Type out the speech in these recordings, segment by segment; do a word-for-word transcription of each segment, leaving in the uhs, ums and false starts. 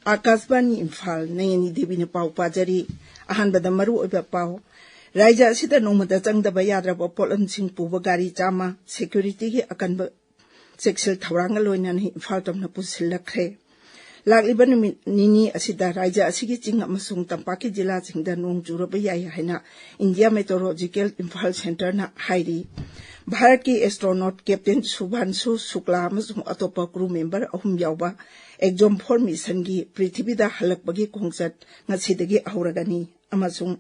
ꯑꯥꯀꯥꯁꯕꯥꯅꯤ ꯏꯝꯐꯥꯜ, ꯅꯌꯅꯤ ꯗꯦꯕꯤꯅ ꯄꯥꯎ ꯄꯥꯖꯔꯤ꯫ ꯑꯍꯥꯟꯕꯗ ꯃꯔꯨꯑꯣꯏꯕ ꯄꯥꯎ꯫ ꯔꯥꯏꯖ꯭ꯌ ꯑꯁꯤꯗ ꯅꯣꯡꯃꯗ ꯆꯪꯗꯕ ꯌꯥꯗ꯭ꯔꯕ ꯄꯣꯠꯂꯝꯁꯤꯡ ꯄꯨꯕ ꯒꯥꯔꯤ ꯆꯥꯝꯃ, ꯁꯦꯀ꯭ꯌꯨꯔꯤꯇꯤꯒꯤ ꯑꯀꯟꯕ ꯆꯦꯛꯁꯤꯜ ꯊꯧꯔꯥꯡꯒ ꯂꯣꯏꯅꯅ ꯏꯝꯐꯥꯜ ꯇꯝꯅ ꯄꯨꯁꯤꯜꯂꯛꯈ꯭ꯔꯦ꯫ ꯂꯥꯛꯂꯤꯕ ꯅꯨꯃꯤꯠ ꯅꯤꯅꯤ ꯑꯁꯤꯗ ꯔꯥꯏꯖ꯭ꯌ ꯑꯁꯤꯒꯤ ꯆꯤꯡ ꯑꯃꯁꯨꯡ ꯇꯝꯄꯥꯛꯀꯤ ꯖꯤꯂꯥꯁꯤꯡꯗ ꯅꯣꯡ ꯆꯨꯔꯕ ꯌꯥꯏ ꯍꯥꯏꯅ ꯏꯟꯗꯤꯌꯥ ꯃꯦꯇꯣꯔꯣꯂꯣꯖꯤꯀꯦꯜ ꯏꯝꯐꯥꯜ ꯁꯦꯟꯇꯔꯅ ꯍꯥꯏꯔꯤ꯫ ꯚꯥꯔꯠꯀꯤ ꯑꯦꯁꯇ꯭ꯔꯣꯅꯣꯠ ꯀꯦꯞꯇꯦꯟ ꯁꯨꯚꯥꯟꯁꯨ ꯁꯨꯛꯂꯥ ꯑꯃꯁꯨꯡ ꯑꯇꯣꯞꯄ ꯀ꯭ꯔꯨ ꯃꯦꯝꯕꯔ ꯑꯍꯨꯝ ꯌꯥꯎꯕ ꯑꯦꯛꯖꯣꯝ ꯐꯣꯔ ꯃꯤꯁꯟꯒꯤ ꯄ꯭ꯔꯤꯊꯤꯕꯤꯗ ꯍꯜꯂꯛꯄꯒꯤ ꯈꯣꯡꯆꯠ ꯉꯁꯤꯗꯒꯤ ꯍꯧꯔꯒꯅꯤ꯫ ꯑꯃꯁꯨꯡ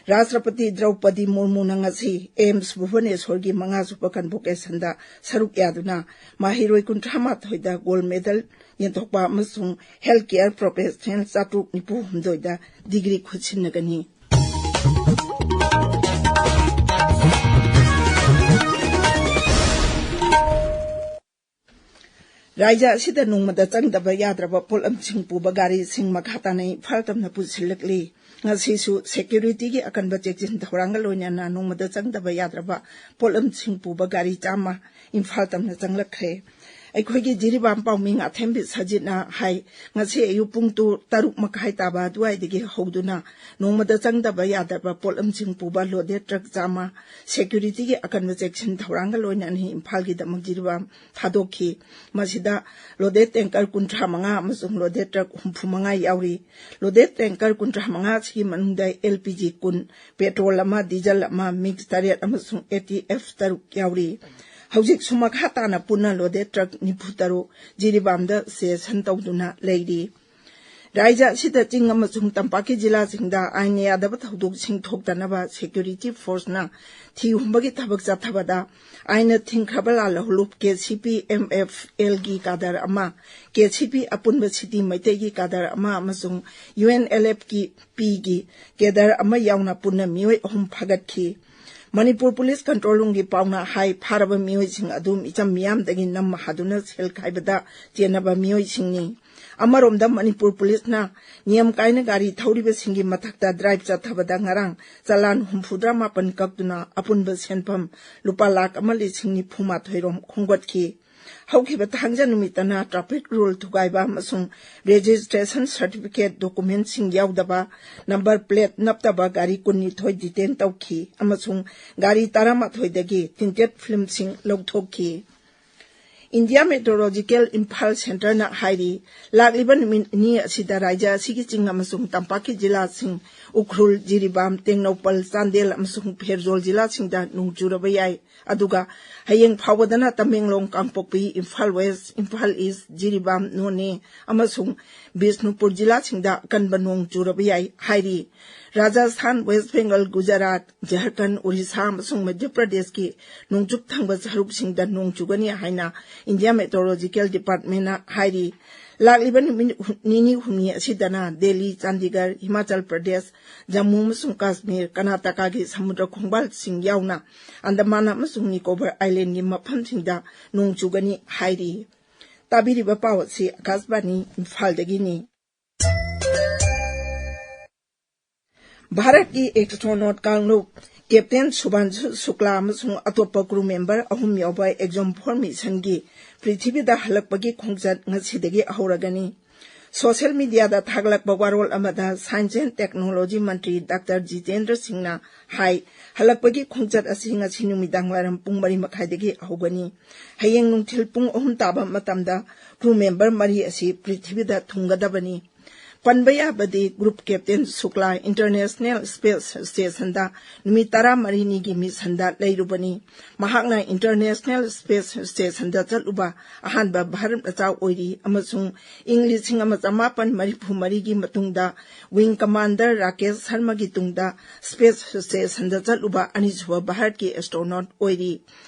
ꯔꯥꯁꯇ꯭ꯔꯄꯇꯤ ꯗ꯭ꯔꯧꯄꯗꯤ ꯃꯨꯔꯃꯨꯅ ꯉꯁꯤ ꯑꯦꯝꯁ ꯚꯨꯕꯅꯦꯁꯣꯔꯒꯤ ꯃꯉꯥꯁꯨꯕ ꯀꯟꯚꯣꯀꯦꯁꯟꯗ ꯁꯔꯨꯛ ꯌꯥꯗꯨꯅ ꯃꯍꯩꯔꯣꯏ ꯀꯨꯟꯊ꯭ꯔꯥ ꯃꯥꯊꯣꯏꯗ ꯒꯣꯜꯗ ꯃꯦꯗꯜ ꯌꯦꯟꯊꯣꯛꯄ ꯑꯃꯁꯨꯡ ꯍꯦꯜꯊ ꯀꯦꯌꯔ ꯄ꯭ꯔꯣꯐꯦꯁꯅꯦꯜ ꯆꯥꯇ꯭ꯔꯨꯛ ꯅꯤꯐꯨ ꯍꯨꯝꯗꯣꯏꯗ ꯗꯤꯒ꯭ꯔꯤ ꯈꯨꯠꯁꯤꯟꯅꯒꯅꯤ꯫ ꯔꯥꯏꯖ꯭ꯌ ꯑꯁꯤꯗ ꯅꯣꯡꯃꯗ ꯆꯪꯗꯕ ꯌꯥꯗ꯭ꯔꯕ ꯄꯣꯠꯂꯝꯁꯤꯡ ꯄꯨꯕ ꯒꯥꯔꯤꯁꯤꯡ ꯃꯈꯥ ꯇꯥꯅ ꯏꯝꯐꯥꯜ ꯇꯝꯅ ꯄꯨꯁꯤꯜꯂꯛꯂꯤ꯫ ꯉꯁꯤꯁꯨ ꯁꯦꯀ꯭ꯌꯨꯔꯤꯇꯤꯒꯤ ꯑꯀꯟꯕ ꯆꯦꯛꯁꯤꯟ ꯊꯧꯔꯥꯡꯒ ꯂꯣꯏꯅꯅ ꯅꯣꯡꯃꯗ ꯆꯪꯗꯕ ꯌꯥꯗ꯭ꯔꯕ ꯄꯣꯠꯂꯝꯁꯤꯡ ꯄꯨꯕ ꯒꯥꯔꯤ ꯆꯥꯝꯃ ꯏꯝꯐꯥꯜ ꯇꯝꯅ ꯆꯪꯂꯛꯈ꯭ꯔꯦ꯫ ꯑꯩꯈꯣꯏꯒꯤ ꯖꯤꯔꯤꯕꯥꯝ ꯄꯥꯎꯃꯤ ꯉꯥꯊꯦꯝꯕꯤ ꯁꯖꯤꯠꯅ ꯍꯥꯏ, ꯉꯁꯤ ꯑꯌꯨꯛ ꯄꯨꯡ ꯇꯨ-, ꯇꯔꯨꯛ ꯃꯈꯥꯏ ꯇꯥꯕ ꯑꯗꯨꯋꯥꯏꯗꯒꯤ ꯍꯧꯗꯨꯅ ꯅꯣꯡꯃꯗ ꯆꯪꯗꯕ ꯌꯥꯗꯕ ꯄꯣꯠꯂꯝꯁꯤꯡ ꯄꯨꯕ ꯂꯣꯗꯦꯗ ꯇ꯭ꯔꯛ ꯆꯥꯝꯃ ꯁꯦꯀ꯭ꯌꯨꯔꯤꯇꯤꯒꯤ ꯑꯀꯟꯕ ꯆꯦꯛꯁꯤꯟ ꯊꯧꯔꯥꯡꯒ ꯂꯣꯏꯅꯅ ꯏꯝꯐꯥꯜꯒꯤꯗꯃꯛ ꯖꯤꯔꯤꯕꯥꯝ ꯊꯥꯗꯣꯛꯈꯤ꯫ ꯃꯁꯤꯗ ꯂꯣꯗꯦꯗ ꯇꯦꯡꯀꯔ ꯀꯨꯟꯊ꯭ꯔꯥ ꯃꯉꯥ ꯑꯃꯁꯨꯡ ꯂꯣꯗꯦꯗ ꯇ꯭ꯔꯛ ꯍꯨꯝꯐꯨ ꯃꯉꯥ ꯌꯥꯎꯔꯤ꯫ ꯂꯣꯗꯦꯗ ꯇꯦꯡꯀꯔ ꯀꯨꯟꯊ꯭ꯔꯥ ꯃꯉꯥ ꯑꯁꯤꯒꯤ ꯃꯅꯨꯡꯗ ꯑꯦꯜ ꯄꯤ ꯖꯤ ꯀꯨꯟ, ꯄꯦꯇ꯭ꯔꯣꯜ ꯑꯃ, ꯗꯤꯖꯜ ꯑꯃ, ꯃꯤꯛꯁ ꯇꯔꯦꯠ ꯑꯃꯁꯨꯡ ꯑꯦ ꯇꯤ ꯑꯦꯐ ꯇꯔꯨꯛ ꯌꯥꯎꯔꯤ꯫ ꯍꯧꯖꯤꯛꯁꯨ ꯃꯈꯥ ꯇꯥꯅ ꯄꯨꯟꯅ ꯂꯣꯗꯦꯗ ꯇ꯭ꯔꯛ ꯅꯤꯐꯨ ꯇꯔꯨꯛ ꯖꯤꯔꯤꯕꯥꯝꯗ ꯁ꯭ꯇꯦꯁꯟ ꯇꯧꯗꯨꯅ ꯂꯩꯔꯤ꯫ ꯔꯥꯏꯖ꯭ꯌ ꯑꯁꯤꯗ ꯆꯤꯡ ꯑꯃꯁꯨꯡ ꯇꯝꯄꯥꯛꯀꯤ ꯖꯤꯂꯥꯁꯤꯡꯗ ꯑꯥꯏꯟꯅ ꯌꯥꯗꯕ ꯊꯧꯗꯣꯛꯁꯤꯡ ꯊꯣꯛꯇꯅꯕ ꯁꯦꯀ꯭ꯌꯨꯔꯤꯇꯤ ꯐꯣꯔꯁꯅ ꯊꯤꯍꯨꯝꯕꯒꯤ ꯊꯕꯛ ꯆꯠꯊꯕꯗ ꯑꯥꯏꯟꯅ ꯊꯤꯡꯈ꯭ꯔꯕ ꯂꯥꯜꯍꯧꯂꯨꯞ K C P M F ꯑꯦꯜꯒꯤ ꯀꯥꯗꯔ ꯑꯃ, ꯀꯦ ꯁꯤ ꯄꯤ ꯑꯄꯨꯟꯕ ꯁꯤꯇꯤ ꯃꯩꯇꯩꯒꯤ ꯀꯥꯗꯔ ꯑꯃ ꯑꯃꯁꯨꯡ ꯌꯨ ꯑꯦꯟ ꯑꯦꯜ ꯑꯦꯐꯀꯤ ꯄꯤꯒꯤ ꯀꯦꯗꯔ ꯑꯃ ꯌꯥꯎꯅ ꯄꯨꯟꯅ ꯃꯤꯑꯣꯏ ꯑꯍꯨꯝ ꯐꯥꯒꯠꯈꯤ꯫ ꯃꯅꯤꯄꯨꯔ ꯄꯨꯂꯤꯁ ꯀꯟꯇ꯭ꯔꯣꯜ ꯔꯨꯝꯒꯤ ꯄꯥꯎꯅ ꯍꯥꯏ, ꯐꯥꯔꯕ ꯃꯤꯑꯣꯏꯁꯤꯡ ꯑꯗꯨ ꯃꯤꯆꯝ ꯃꯤꯌꯥꯝꯗꯒꯤ ꯅꯝꯃ ꯍꯥꯗꯨꯅ ꯁꯦꯜ ꯈꯥꯏꯕꯗ ꯆꯦꯟꯅꯕ ꯃꯤꯑꯣꯏꯁꯤꯡꯅꯤ꯫ ꯑꯃꯔꯣꯝꯗ ꯃꯅꯤꯄꯨꯔ ꯄꯨꯂꯤꯁꯅ ꯅꯤꯌꯝ ꯀꯥꯏꯅ ꯒꯥꯔꯤ ꯊꯧꯔꯤꯕꯁꯤꯡꯒꯤ ꯃꯊꯛꯇ ꯗ꯭ꯔꯥꯏꯚ ꯆꯠꯊꯕꯗ ꯉꯔꯥꯡ ꯆꯂꯥꯟ ꯍꯨꯝꯐꯨꯇꯔꯥ ꯃꯥꯄꯟ ꯀꯛꯇꯨꯅ ꯑꯄꯨꯟꯕ ꯁꯦꯟꯐꯝ ꯂꯨꯄꯥ ꯂꯥꯈ ꯑꯃ ꯂꯤꯁꯤꯡ ꯅꯤꯐꯨ ꯃꯥꯊꯣꯏ ꯔꯣꯝ ꯈꯣꯝꯒꯠꯈꯤ꯫ ꯍꯧꯈꯤꯕ ꯊꯥꯡꯖ ꯅꯨꯃꯤꯠꯇꯅ traffic rule ꯊꯨꯒꯥꯏꯕ ꯑꯃꯁꯨꯡ registration certificate documentꯁꯤꯡ ꯌꯥꯎꯗꯕ, number plate ꯅꯞꯇꯕ ꯒꯥꯔꯤ ꯀꯨꯟꯅꯤꯊꯣꯏ detain ꯇꯧꯈꯤ ꯑꯃꯁꯨꯡ ꯒꯥꯔꯤ ꯇꯔꯥꯃꯥꯊꯣꯏꯗꯒꯤ tinted filmꯁꯤꯡ ꯂꯧꯊꯣꯛꯈꯤ꯫ India Meteorological Imphal Centreꯅ ꯍꯥꯏꯔꯤ, ꯂꯥꯛꯂꯤꯕ ꯅꯨꯃꯤꯠ ꯅꯤꯅꯤ ꯑꯁꯤꯗ ꯔꯥꯖ꯭ꯌ ꯑꯁꯤꯒꯤ ꯆꯤꯡ ꯑꯃꯁꯨꯡ ꯇꯝꯄꯥꯛꯀꯤ ꯖꯤꯂꯥꯁꯤꯡ ꯎꯈ꯭ꯔꯨꯜ, ꯖꯤꯔꯤꯕꯥꯝ, ꯇꯦꯡꯅꯧꯄꯜ, ꯆꯥꯟꯗꯦꯜ ꯑꯃꯁꯨꯡ ꯐꯦꯔꯖꯣꯜ ꯖꯤꯂꯥꯁꯤꯡꯗ ꯅꯣꯡ ꯆꯨꯔꯕ ꯌꯥꯏ꯫ ꯑꯗꯨꯒ ꯍꯌꯦꯡ ꯐꯥꯎꯕꯗꯅ ꯇꯃꯦꯡꯂꯣꯡ, ꯀꯥꯡꯄꯣꯛꯄꯤ, ꯏꯝꯐꯥꯜ ꯋꯦꯁ, ꯏꯝꯐꯥꯜ ꯏꯁ, ꯖꯤꯔꯤꯕꯥꯝ, ꯅꯣꯅꯦ ꯑꯃꯁꯨꯡ ꯕꯤꯁꯅꯨꯄꯨꯔ ꯖꯤꯂꯥꯁꯤꯡꯗ ꯑꯀꯟꯕ ꯅꯣꯡ ꯆꯨꯔꯕ ꯌꯥꯏ ꯍꯥꯏꯔꯤ꯫ ꯔꯥꯖꯁꯊꯥꯟ, ꯋꯦꯁ ꯕꯦꯡꯒꯜ, ꯒꯨꯖꯔꯥꯠ, ꯖꯔꯈꯟ, ꯑꯣꯔꯤꯁꯥ ꯑꯃꯁꯨꯡ ꯃꯙ꯭ꯌ ꯄ꯭ꯔꯗꯦꯁꯀꯤ ꯅꯣꯡꯆꯨꯞ ꯊꯪꯕ ꯁꯔꯨꯛꯁꯤꯡꯗ ꯅꯣꯡ ꯆꯨꯒꯅꯤ ꯍꯥꯏꯅ India Meteorological Departmentꯅ ꯍꯥꯏꯔꯤ꯫ ꯂꯥꯛꯂꯤꯕ ꯅꯨꯃꯤꯠ ꯍꯨ-, ꯅꯤꯅꯤ ꯍꯨꯝꯅꯤ ꯑꯁꯤꯗꯅ ꯗꯦꯜꯂꯤ, ꯆꯥꯟꯗꯤꯒꯔ, ꯍꯤꯃꯥꯆꯜ ꯄ꯭ꯔꯗꯦꯁ, ꯖꯝꯃꯨ ꯑꯃꯁꯨꯡ ꯀꯥꯁꯃꯤꯔ, ꯀꯔꯅꯥꯇꯀꯥꯒꯤ ꯁꯃꯨꯗ꯭ꯔ ꯈꯣꯡꯕꯥꯜꯁꯤꯡ ꯌꯥꯎꯅ ꯑꯟꯗꯃꯥꯟ ꯑꯃꯁꯨꯡ ꯅꯤꯀꯣꯕꯔ ꯑꯥꯏꯂꯦꯟꯒꯤ ꯃꯐꯝꯁꯤꯡꯗ ꯅꯣꯡ ꯆꯨꯒꯅꯤ ꯍꯥꯏꯔꯤ꯫ ꯇꯥꯕꯤꯔꯤꯕ ꯄꯥꯎ ꯑꯁꯤ ꯑꯀꯥꯁꯕꯥꯅꯤ ꯏꯝꯐꯥꯜꯗꯒꯤꯅꯤ꯫ ꯚꯥꯔꯠꯀꯤ astronaut ꯀꯥꯡꯂꯨꯞ Captain ꯁꯨꯚꯥꯟꯁꯨ ꯁꯨꯛꯂꯥ ꯑꯃꯁꯨꯡ ꯑꯇꯣꯞꯄ crew member ꯑꯍꯨꯝ ꯌꯥꯎꯕ Exome four missionꯒꯤ ꯄ꯭ꯔꯤꯊꯤꯕꯤꯗ ꯍꯜꯂꯛꯄꯒꯤ ꯈꯣꯡꯆꯠ ꯉꯁꯤꯗꯒꯤ ꯍꯧꯔꯒꯅꯤ꯫ Social mediaꯗ ꯊꯥꯒꯠꯂꯛꯄ ꯋꯥꯔꯣꯜ ꯑꯃꯗ Science and Technology Mantri doctor Jitendra ꯁꯤꯡꯅ ꯍꯥꯏ, ꯍꯜꯂꯛꯄꯒꯤ ꯈꯣꯡꯆꯠ ꯑꯁꯤ ꯉꯁꯤ ꯅꯨꯃꯤꯗꯥꯡ ꯋꯥꯏꯔꯝ ꯄꯨꯡ ꯃꯔꯤ ꯃꯈꯥꯏꯗꯒꯤ ꯍꯧꯒꯅꯤ꯫ ꯍꯌꯦꯡ ꯅꯨꯡꯊꯤꯜ ꯄꯨꯡ ꯑꯍꯨꯝ ꯇꯥꯕ ꯃꯇꯝꯗ crew member ꯃꯔꯤ ꯑꯁꯤ ꯄ꯭ꯔꯤꯊꯤꯕꯤꯗ ꯊꯨꯡꯒꯗꯕꯅꯤ꯫ ꯄꯟꯕ ꯌꯥꯕꯗꯤ, group captain ꯁꯨꯛꯂꯥ International Space Stationꯗ ꯅꯨꯃꯤꯠ ꯇꯔꯥꯃꯔꯤꯅꯤꯒꯤ missionꯗ ꯂꯩꯔꯨꯕꯅꯤ꯫ ꯃꯍꯥꯛꯅ International Space Stationꯗ ꯆꯠꯂꯨꯕ ꯑꯍꯥꯟꯕ ꯚꯥꯔꯠ ꯃꯆꯥ ꯑꯣꯏꯔꯤ ꯑꯃꯁꯨꯡ ꯏꯪ ꯂꯤꯁꯤꯡ ꯑꯃ ꯆꯃꯥꯄꯟ ꯃꯔꯤꯐꯨ ꯃꯔꯤꯒꯤ ꯃꯇꯨꯡꯗ wing commander ꯔꯥꯀꯦꯁ ꯁꯔꯃꯒꯤ ꯇꯨꯡꯗ space stationꯗ ꯆꯠꯂꯨꯕ ꯑꯅꯤꯁꯨꯕ ꯚꯥꯔꯠꯀꯤ astronaut ꯑꯣꯏꯔꯤ꯫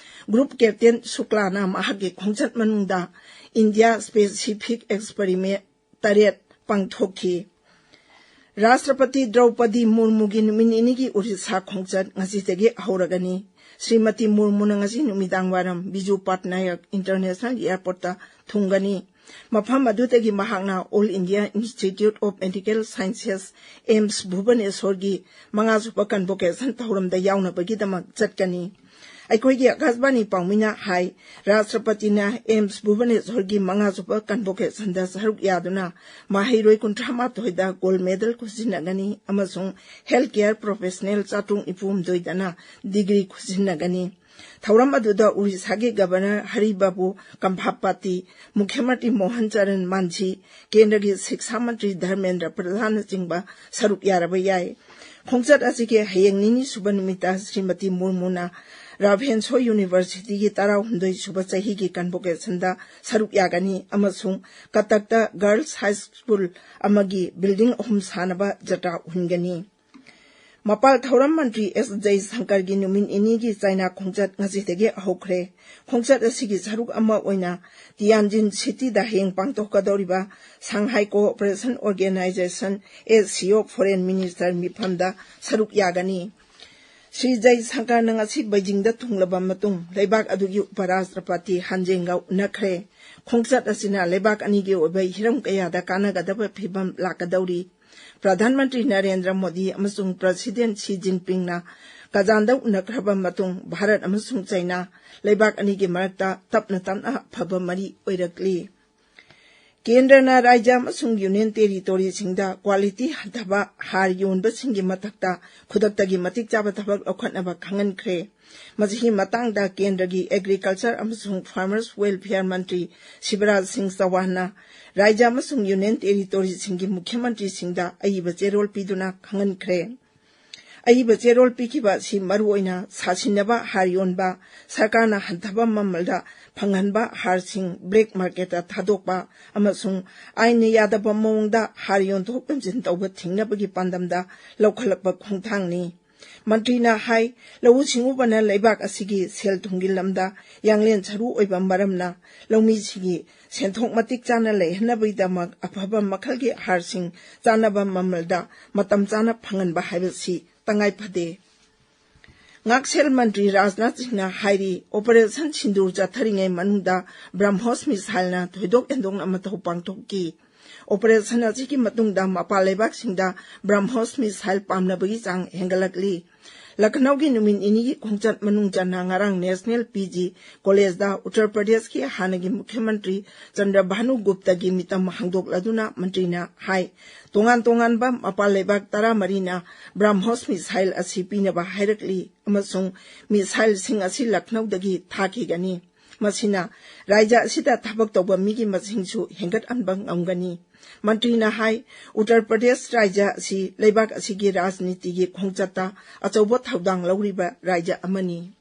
Group captain ꯁꯨꯛꯂꯥꯅ ꯃꯍꯥꯛꯀꯤ ꯈꯣꯡꯆꯠ ꯃꯅꯨꯡꯗ India Specific Experiment ꯇꯔꯦꯠ ꯄꯥꯡꯊꯣꯛꯈꯤ꯫ ꯔꯥꯁꯇ꯭ꯔꯄꯇꯤ ꯗ꯭ꯔꯧꯄꯗꯤ ꯃꯨꯔꯃꯨꯒꯤ ꯅꯨꯃꯤꯠ ꯅꯤꯅꯤꯒꯤ ꯑꯣꯔꯤꯁꯥ ꯈꯣꯡꯆꯠ ꯉꯁꯤꯗꯒꯤ ꯍꯧꯔꯒꯅꯤ꯫ ꯁ꯭ꯔꯤꯃꯇꯤ ꯃꯨꯔꯃꯨꯅ ꯉꯁꯤ ꯅꯨꯃꯤꯗꯥꯡ ꯋꯥꯏꯔꯝ ꯕꯤꯖꯨ ꯄꯥꯠꯅꯥꯌꯛ International Airportꯇ ꯊꯨꯡꯒꯅꯤ꯫ ꯃꯐꯝ ꯑꯗꯨꯗꯒꯤ ꯃꯍꯥꯛꯅ All India Institute of Medical Sciences, AIIMS ꯚꯨꯕꯅꯦꯁꯣꯔꯒꯤ ꯃꯉꯥꯁꯨꯕ convocation ꯊꯧꯔꯝꯗ ꯌꯥꯎꯅꯕꯒꯤꯗꯃꯛ ꯆꯠꯀꯅꯤ꯫ ꯑꯩꯈꯣꯏꯒꯤ ꯑꯀꯥꯁꯕꯥꯅꯤ ꯄꯥꯎꯃꯤꯅ ꯍꯥꯏ, ꯔꯥꯁꯇ꯭ꯔꯄꯇꯤꯅ ꯑꯦꯝꯁ ꯚꯨꯕꯅꯦꯁ꯭ꯋꯔꯒꯤ ꯃꯉꯥꯁꯨꯕ ꯀꯟꯚꯣꯀꯦꯁꯟꯗ ꯁꯔꯨꯛ ꯌꯥꯗꯨꯅ ꯃꯍꯩꯔꯣꯏ ꯀꯨꯟꯊ꯭ꯔꯥ ꯃꯥꯊꯣꯏꯗ ꯒꯣꯜ ꯃꯦꯗꯜ ꯈꯨꯠꯁꯤꯟꯅꯒꯅꯤ ꯑꯃꯁꯨꯡ ꯍꯦꯜꯊ ꯀꯦꯌꯔ ꯄ꯭ꯔꯣꯐꯦꯁꯅꯦꯜ ꯆꯥꯇ꯭ꯔꯨꯛ ꯅꯤꯐꯨ ꯍꯨꯝꯗꯣꯏꯗꯅ ꯗꯤꯒ꯭ꯔꯤ ꯈꯨꯠꯁꯤꯟꯅꯒꯅꯤ꯫ ꯊꯧꯔꯝ ꯑꯗꯨꯗ ꯑꯣꯔꯤꯁꯥꯒꯤ ꯒꯕꯔꯅꯔ ꯍꯔꯤ ꯕꯥꯕꯨ ꯀꯝꯚꯥꯄꯥꯇꯤ, ꯃꯨꯈ꯭ꯌꯃꯟꯇ꯭ꯔꯤ ꯃꯣꯍꯟ ꯆꯔꯟ ꯃꯥꯟꯖꯤ, ꯀꯦꯟꯗ꯭ꯔꯒꯤ ꯁꯤꯛꯁꯥ ꯃꯟꯇ꯭ꯔꯤ ꯙꯔꯃꯦꯟꯗ꯭ꯔ ꯄ꯭ꯔꯙꯥꯟꯅꯆꯤꯡꯕ ꯁꯔꯨꯛ ꯌꯥꯔꯕ ꯌꯥꯏ꯫ ꯈꯣꯡꯆꯠ ꯑꯁꯤꯒꯤ ꯍꯌꯦꯡ ꯅꯤꯅꯤ ꯁꯨꯕ ꯅꯨꯃꯤꯠꯇ ꯁ꯭ꯔꯤꯃꯇꯤ ꯃꯨꯔꯃꯨꯅ ꯔꯥꯚꯦꯟꯁꯣ ꯌꯨꯅꯤꯚꯔꯁꯤꯇꯤꯒꯤ ꯇꯔꯥꯍꯨꯝꯗꯣꯏ ꯁꯨꯕ ꯆꯍꯤꯒꯤ ꯀꯟꯚꯣꯀꯦꯁꯟꯗ ꯁꯔꯨꯛ ꯌꯥꯒꯅꯤ ꯑꯃꯁꯨꯡ ꯀꯇꯛꯇ ꯒꯔꯜꯁ ꯍꯥꯏ ꯁ꯭ꯀꯨꯜ ꯑꯃꯒꯤ ꯕꯤꯜꯗꯤꯡ ꯑꯍꯨꯝ ꯁꯥꯅꯕ ꯖꯇ꯭ꯔꯥ ꯎꯍꯟꯒꯅꯤ꯫ ꯃꯄꯥꯜ ꯊꯧꯔꯝ ꯃꯟꯇ꯭ꯔꯤ ꯑꯦꯁ ꯖꯌꯁꯪꯀꯔꯒꯤ ꯅꯨꯃꯤꯠ ꯅꯤꯅꯤꯒꯤ ꯆꯥꯏꯅꯥ ꯈꯣꯡꯆꯠ ꯉꯁꯤꯗꯒꯤ ꯍꯧꯈ꯭ꯔꯦ꯫ ꯈꯣꯡꯆꯠ ꯑꯁꯤꯒꯤ ꯁꯔꯨꯛ ꯑꯃ ꯑꯣꯏꯅ ꯇꯤꯌꯥꯟꯖꯤꯟ ꯁꯤꯇꯤꯗ ꯍꯌꯦꯡ ꯄꯥꯡꯊꯣꯛꯀꯗꯧꯔꯤꯕ ꯁꯪꯍꯥꯏ ꯀꯣꯑꯣꯄꯔꯦꯁꯟ ꯑꯣꯔꯒꯦꯅꯥꯏꯖꯦꯁꯟ, ꯑꯦꯁ ꯁꯤ ꯑꯣ, ꯐꯣꯔꯦꯟ ꯃꯤꯅꯤꯁꯇꯔ ꯃꯤꯐꯝꯗ ꯁꯔꯨꯛ ꯌꯥꯒꯅꯤ꯫ ꯁ꯭ꯔꯤ ꯖꯌꯁꯪꯀꯔꯅ ꯉꯁꯤ ꯕꯩꯖꯤꯡꯗ ꯊꯨꯡꯂꯕ ꯃꯇꯨꯡ ꯂꯩꯕꯥꯛ ꯑꯗꯨꯒꯤ ꯎꯄꯔꯥꯁꯇ꯭ꯔꯄꯇꯤ ꯍꯥꯟꯖꯦꯡꯒ ꯎꯅꯈ꯭ꯔꯦ꯫ ꯈꯣꯡꯆꯠ ꯑꯁꯤꯅ ꯂꯩꯕꯥꯛ ꯑꯅꯤꯒꯤ ꯑꯣꯏꯕ ꯍꯤꯔꯝ ꯀꯌꯥꯗ ꯀꯥꯟꯅꯒꯗꯕ ꯐꯤꯚꯝ ꯂꯥꯛꯀꯗꯧꯔꯤ꯫ ꯄ꯭ꯔꯙꯥꯟ ꯃꯟꯇ꯭ꯔꯤ ꯅꯔꯦꯟꯗ꯭ꯔ ꯃꯣꯗꯤ ꯑꯃꯁꯨꯡ ꯄ꯭ꯔꯁꯤꯗꯦꯟ ꯁꯤ ꯖꯤꯟꯄꯤꯡꯅ ꯀꯖꯥꯟꯗ ꯎꯅꯈ꯭ꯔꯕ ꯃꯇꯨꯡ ꯚꯥꯔꯠ ꯑꯃꯁꯨꯡ ꯆꯩꯅꯥ ꯂꯩꯕꯥꯛ ꯑꯅꯤꯒꯤ ꯃꯔꯛꯇ ꯇꯞꯅ ꯇꯞꯅ ꯑꯐꯕ ꯃꯔꯤ ꯑꯣꯏꯔꯛꯂꯤ꯫ ꯀꯦꯟꯗ꯭ꯔꯅ ꯔꯥꯖ꯭ꯌ ꯑꯃꯁꯨꯡ ꯌꯨꯅꯤꯌꯟ ꯇꯦꯔꯤꯇꯣꯔꯤꯁꯤꯡꯗ ꯀ꯭ꯋꯥꯂꯤꯇꯤ ꯍꯟꯊꯕ ꯍꯥꯔ ꯌꯣꯟꯕꯁꯤꯡꯒꯤ ꯃꯊꯛꯇ ꯈꯨꯗꯛꯇꯒꯤ ꯃꯇꯤꯛ ꯆꯥꯕ ꯊꯕꯛ ꯂꯧꯈꯠꯅꯕ ꯈꯪꯍꯟꯈ꯭ꯔꯦ꯫ ꯃꯁꯤꯒꯤ ꯃꯇꯥꯡꯗ ꯀꯦꯟꯗ꯭ꯔꯒꯤ ꯑꯦꯒ꯭ꯔꯤꯀꯜꯆꯔ ꯑꯃꯁꯨꯡ ꯐꯥꯔꯃꯔꯁ ꯋꯦꯜꯐꯤꯌꯔ ꯃꯟꯇ꯭ꯔꯤ ꯁꯤꯕꯔꯥꯖ ꯁꯤꯡ ꯆꯧꯍꯥꯟꯅ ꯔꯥꯖ꯭ꯌ ꯑꯃꯁꯨꯡ ꯌꯨꯅꯤꯌꯟ ꯇꯦꯔꯤꯇꯣꯔꯤꯁꯤꯡꯒꯤ ꯃꯨꯈ꯭ꯌ ꯃꯟꯇ꯭ꯔꯤꯁꯤꯡꯗ ꯑꯏꯕ ꯆꯦꯔꯣꯜ ꯄꯤꯗꯨꯅ ꯈꯪꯍꯟꯈ꯭ꯔꯦ꯫ ꯑꯏꯕ ꯆꯦꯔꯣꯜ ꯄꯤꯈꯤꯕ ꯑꯁꯤ ꯃꯔꯨꯑꯣꯏꯅ ꯁꯥꯁꯤꯟꯅꯕ ꯍꯥꯔ ꯌꯣꯟꯕ, ꯁꯔꯀꯥꯔꯅ ꯍꯟꯊꯕ ꯃꯃꯜꯗ ꯐꯪꯍꯟꯕ ꯍꯥꯔꯁꯤꯡ ꯕ꯭ꯂꯦꯛ ꯃꯥꯔꯀꯦꯠꯇ ꯊꯥꯗꯣꯛꯄ ꯑꯃꯁꯨꯡ ꯑꯥꯏꯟꯅ ꯌꯥꯗꯕ ꯃꯑꯣꯡꯗ ꯍꯥꯔ ꯌꯣꯟꯊꯣꯛ ꯌꯣꯟꯁꯤꯟ ꯇꯧꯕ ꯊꯤꯡꯅꯕꯒꯤ ꯄꯥꯟꯗꯝꯗ ꯂꯧꯈꯠꯂꯛꯄ ꯈꯣꯡꯊꯥꯡꯅꯤ꯫ ꯃꯟꯇ꯭ꯔꯤꯅ ꯍꯥꯏ, ꯂꯧꯎ ꯁꯤꯡꯎꯕꯅ ꯂꯩꯕꯥꯛ ꯑꯁꯤꯒꯤ ꯁꯦꯜ ꯊꯨꯝꯒꯤ ꯂꯝꯗ ꯌꯥꯡꯂꯦꯟ ꯁꯔꯨ ꯑꯣꯏꯕ ꯃꯔꯝꯅ ꯂꯧꯃꯤꯁꯤꯡꯒꯤ ꯁꯦꯟꯊꯣꯛ ꯃꯇꯤꯛ ꯆꯥꯅ ꯂꯩꯍꯟꯅꯕꯒꯤꯗꯃꯛ ꯑꯐꯕ ꯃꯈꯜꯒꯤ ꯍꯥꯔꯁꯤꯡ ꯆꯥꯅꯕ ꯃꯃꯜꯗ ꯃꯇꯝ ꯆꯥꯅ ꯐꯪꯍꯟꯕ ꯍꯥꯏꯕꯁꯤ ꯇꯉꯥꯏ ꯐꯗꯦ꯫ ꯉꯥꯛꯁꯦꯜ ꯃꯟꯇ꯭ꯔꯤ ꯔꯥꯖꯅꯥꯊ ꯁꯤꯡꯅ ꯍꯥꯏꯔꯤ, ꯑꯣꯄꯔꯦꯁꯟ ꯁꯤꯟꯗꯨꯔ ꯆꯠꯊꯔꯤꯉꯩ ꯃꯅꯨꯡꯗ ꯕ꯭ꯔꯍꯃꯣꯁ ꯃꯤꯁꯥꯏꯜꯅ ꯊꯣꯏꯗꯣꯛ ꯍꯦꯟꯗꯣꯛꯅ ꯃꯊꯧ ꯄꯥꯡꯊꯣꯛꯈꯤ꯫ ꯑꯣꯄꯔꯦꯁꯟ ꯑꯁꯤꯒꯤ ꯃꯇꯨꯡꯗ ꯃꯄꯥꯟ ꯂꯩꯕꯥꯛꯁꯤꯡꯗ ꯕ꯭ꯔꯍꯃꯣꯁ ꯃꯤꯁꯥꯏꯜ ꯄꯥꯝꯅꯕꯒꯤ ꯆꯥꯡ ꯍꯦꯟꯒꯠꯂꯛꯂꯤ꯫ ꯂꯈꯅꯧꯒꯤ ꯅꯨꯃꯤꯠ ꯅꯤꯅꯤꯒꯤ ꯈꯣꯡꯆꯠ ꯃꯅꯨꯡ ꯆꯟꯅ ꯉꯔꯥꯡ National P G College ꯗ ꯎꯠꯇꯔ ꯄ꯭ꯔꯗꯦꯁꯀꯤ ꯍꯥꯟꯅꯒꯤ ꯃꯨꯈ꯭ꯌ ꯃꯟꯇ꯭ꯔꯤ ꯆꯟꯗ꯭ꯔ ꯚꯥꯅꯨ ꯒꯨꯞꯇꯒꯤ ꯃꯤꯇꯝ ꯍꯥꯡꯗꯣꯛꯂꯗꯨꯅ ꯃꯟꯇ꯭ꯔꯤꯅ ꯍꯥꯏ, ꯇꯣꯉꯥꯟ ꯇꯣꯉꯥꯟꯕ ꯃꯄꯥꯟ ꯂꯩꯕꯥꯛ ꯇꯔꯥꯃꯔꯤꯅ BrahMos missile ꯑꯁꯤ ꯄꯤꯅꯕ ꯍꯥꯏꯔꯛꯂꯤ ꯑꯃꯁꯨꯡ missile ꯁꯤꯡ ꯑꯁꯤ ꯂꯈꯅꯧꯗꯒꯤ ꯊꯥꯈꯤꯒꯅꯤ꯫ ꯃꯁꯤꯅ ꯔꯥꯖ꯭ꯌ ꯑꯁꯤꯗ ꯊꯕꯛ ꯇꯧꯕ ꯃꯤꯒꯤ ꯃꯁꯤꯡꯁꯨ ꯍꯦꯟꯒꯠꯍꯟꯕ ꯉꯝꯒꯅꯤ꯫ ꯃꯟꯇ꯭ꯔꯤꯅ ꯍꯥꯏ, ꯎꯠꯇꯔ ꯄ꯭ꯔꯗꯦꯁ ꯔꯥꯖ꯭ꯌ ꯑꯁꯤ ꯂꯩꯕꯥꯛ ꯑꯁꯤꯒꯤ ꯔꯥꯖꯅꯤꯇꯤꯒꯤ ꯈꯣꯡꯆꯠꯇ ꯑꯆꯧꯕ ꯊꯧꯗꯥꯡ ꯂꯧꯔꯤꯕ ꯔꯥꯖ꯭ꯌ ꯑꯃꯅꯤ꯫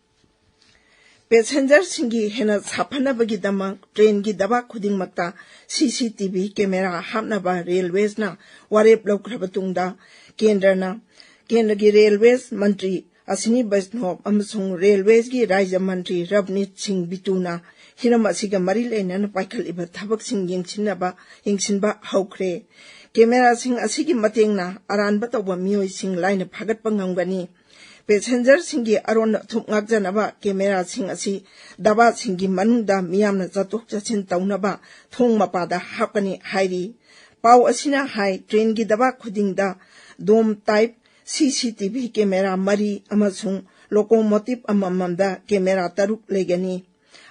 ꯄꯦꯁꯦꯟꯖꯔꯁꯤꯡꯒꯤ ꯍꯦꯟꯅ ꯁꯥꯐꯅꯕꯒꯤꯗꯃꯛ ꯇ꯭ꯔꯦꯟꯒꯤ ꯗꯕꯥ ꯈꯨꯗꯤꯡꯃꯛꯇ C C T V camera ꯍꯥꯞꯅꯕ ꯔꯦꯜꯋꯦꯁꯅ ꯋꯥꯔꯦꯞ ꯂꯧꯈ꯭ꯔꯕ ꯇꯨꯡꯗ, ꯀꯦꯟꯗ꯭ꯔꯅ, ꯀꯦꯟꯗ꯭ꯔꯒꯤ ꯔꯦꯜꯋꯦꯁ ꯃꯟꯇ꯭ꯔꯤ ꯑꯁꯤꯅꯤ ꯕꯩꯁꯅꯣꯞ ꯑꯃꯁꯨꯡ ꯔꯦꯜꯋꯦꯁꯒꯤ ꯔꯥꯖ꯭ꯌ ꯃꯟꯇ꯭ꯔꯤ ꯔꯕꯅꯤꯠ ꯁꯤꯡ ꯕꯤꯇꯨꯅ ꯍꯤꯔꯝ ꯑꯁꯤꯒ ꯃꯔꯤ ꯂꯩꯅꯅ ꯄꯥꯏꯈꯠꯂꯤꯕ ꯊꯕꯛꯁꯤꯡ ꯌꯦꯡꯁꯤꯟꯅꯕ, ꯌꯦꯡꯁꯤꯟꯕ ꯍꯧꯈ꯭ꯔꯦ꯫ ꯀꯦꯃꯦꯔꯥꯁꯤꯡ ꯑꯁꯤꯒꯤ ꯃꯇꯦꯡꯅ ꯑꯔꯥꯟꯕ ꯇꯧꯕ ꯃꯤꯑꯣꯏꯁꯤꯡ ꯂꯥꯏꯅ ꯐꯥꯒꯠꯄ ꯉꯝꯒꯅꯤ꯫ ꯄꯦꯁꯦꯟꯖꯔꯁꯤꯡꯒꯤ ꯑꯔꯣꯟ ꯑꯊꯨꯞ ꯉꯥꯛꯆꯅꯕ ꯀꯦꯃꯦꯔꯥꯁꯤꯡ ꯑꯁꯤ ꯗꯕꯥꯁꯤꯡꯒꯤ ꯃꯅꯨꯡꯗ ꯃꯤꯌꯥꯝꯅ ꯆꯠꯊꯣꯛ ꯆꯠꯁꯤꯟ ꯇꯧꯅꯕ ꯊꯣꯡ ꯃꯄꯥꯗ ꯍꯥꯞꯀꯅꯤ ꯍꯥꯏꯔꯤ꯫ ꯄꯥꯎ ꯑꯁꯤꯅ ꯍꯥꯏ, ꯇ꯭ꯔꯦꯟꯒꯤ ꯗꯕꯥ ꯈꯨꯗꯤꯡꯗ dome type C C T V camera ꯃꯔꯤ ꯑꯃꯁꯨꯡ locomotive ꯑꯃꯃꯝꯗ camera ꯇꯔꯨꯛ ꯂꯩꯒꯅꯤ꯫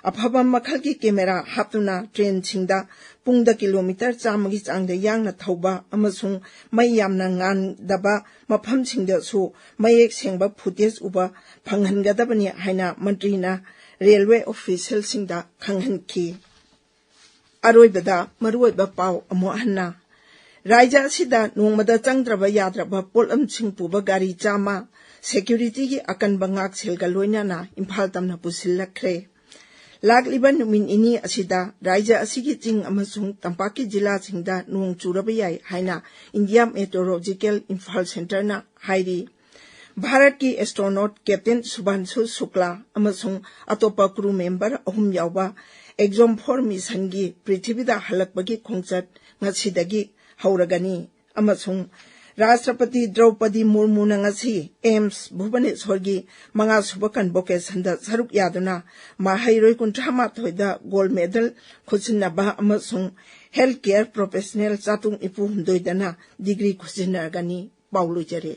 ꯑꯐꯕ ꯃꯈꯜꯒꯤ ꯀꯦꯃꯦꯔꯥ ꯍꯥꯞꯇꯨꯅ ꯇ꯭ꯔꯦꯟꯁꯤꯡꯗ ꯄꯨꯡꯗ ꯀꯤꯂꯣꯃꯤꯇꯔ ꯆꯥꯝꯃꯒꯤ ꯆꯥꯡꯗ ꯌꯥꯡꯅ ꯊꯧꯕ ꯑꯃꯁꯨꯡ ꯃꯩ ꯌꯥꯝꯅ ꯉꯥꯟꯗꯕ ꯃꯐꯝꯁꯤꯡꯗꯁꯨ ꯃꯌꯦꯛ ꯁꯦꯡꯕ footage ꯎꯕ ꯐꯪꯍꯟꯒꯗꯕꯅꯤ ꯍꯥꯏꯅ ꯃꯟꯇ꯭ꯔꯤꯅ ꯔꯦꯜꯋꯦ ꯑꯣꯐꯤꯁꯤꯌꯦꯜꯁꯤꯡꯗ ꯈꯪꯍꯟꯈꯤ꯫ ꯑꯔꯣꯏꯕꯗ ꯃꯔꯨꯑꯣꯏꯕ ꯄꯥꯎ ꯑꯃꯨꯛ ꯍꯟꯅ꯫ ꯔꯥꯖ꯭ꯌ ꯑꯁꯤꯗ ꯅꯣꯡꯃꯗ ꯆꯪꯗ꯭ꯔꯕ ꯌꯥꯗ꯭ꯔꯕ ꯄꯣꯠꯂꯝꯁꯤꯡ ꯄꯨꯕ ꯒꯥꯔꯤ ꯆꯥꯝꯃ ꯁꯦꯀ꯭ꯌꯨꯔꯤꯇꯤꯒꯤ ꯑꯀꯟꯕ ꯉꯥꯛꯁꯦꯜꯒ ꯂꯣꯏꯅꯅ ꯏꯝꯐꯥꯜ ꯇꯝꯅ ꯄꯨꯁꯤꯜꯂꯛꯈ꯭ꯔꯦ꯫ ꯂꯥꯛꯂꯤꯕ ꯅꯨꯃꯤꯠ ꯅꯤꯅꯤ ꯑꯁꯤꯗ ꯔꯥꯖ꯭ꯌ ꯑꯁꯤꯒꯤ ꯆꯤꯡ ꯑꯃꯁꯨꯡ ꯇꯝꯄꯥꯛꯀꯤ ꯖꯤꯂꯥꯁꯤꯡꯗ ꯅꯣꯡ ꯆꯨꯔꯕ ꯌꯥꯏ ꯍꯥꯏꯅ ꯏꯟꯗꯤꯌꯥ ꯃꯦꯇ꯭ꯔꯣꯂꯣꯖꯤꯀꯦꯜ ꯏꯝꯐꯥꯜ ꯁꯦꯟꯇꯔꯅ ꯍꯥꯏꯔꯤ꯫ ꯚꯥꯔꯠꯀꯤ ꯑꯦꯁꯇ꯭ꯔꯣꯅꯣꯠ ꯀꯦꯞꯇꯦꯟ ꯁꯨꯚꯥꯟꯁꯨ ꯁꯨꯛꯂꯥ ꯑꯃꯁꯨꯡ ꯑꯇꯣꯞꯄ ꯀ꯭ꯔꯨ ꯃꯦꯝꯕꯔ ꯑꯍꯨꯝ ꯌꯥꯎꯕ ꯑꯦꯛꯖꯣꯝ ꯐꯣꯔ ꯃꯤꯁꯟꯒꯤ ꯄ꯭ꯔꯤꯊꯤꯕꯤꯗ ꯍꯜꯂꯛꯄꯒꯤ ꯈꯣꯡꯆꯠ ꯉꯁꯤꯗꯒꯤ ꯍꯧꯔꯒꯅꯤ ꯑꯃꯁꯨꯡ ꯔꯥꯁꯇ꯭ꯔꯄꯇꯤ ꯗ꯭ꯔꯧꯄꯗꯤ ꯃꯨꯔꯃꯨꯅ ꯉꯁꯤ ꯑꯦꯝꯁ ꯚꯨꯕꯅꯦꯁ꯭ꯋꯔꯒꯤ ꯃꯉꯥꯁꯨꯕ ꯀꯟꯚꯣꯀꯦꯁꯟꯗ ꯁꯔꯨꯛ ꯌꯥꯗꯨꯅ ꯃꯍꯩꯔꯣꯏ ꯀꯨꯟꯊ꯭ꯔꯥ ꯃꯥꯊꯣꯏꯗ ꯒꯣꯜꯗ ꯃꯦꯗꯜ ꯈꯨꯠꯁꯤꯟꯅꯕ ꯑꯃꯁꯨꯡ ꯍꯦꯜꯊ ꯀꯦꯌꯔ ꯄ꯭ꯔꯣꯐꯦꯁꯅꯦꯜ ꯆꯥꯇ꯭ꯔꯨꯛ ꯅꯤꯐꯨ ꯍꯨꯝꯗꯣꯏꯗꯅ ꯗꯤꯒ꯭ꯔꯤ ꯈꯨꯠꯁꯤꯟꯅꯔꯒꯅꯤ꯫ ꯄꯥꯎ ꯂꯣꯏꯖꯔꯦ꯫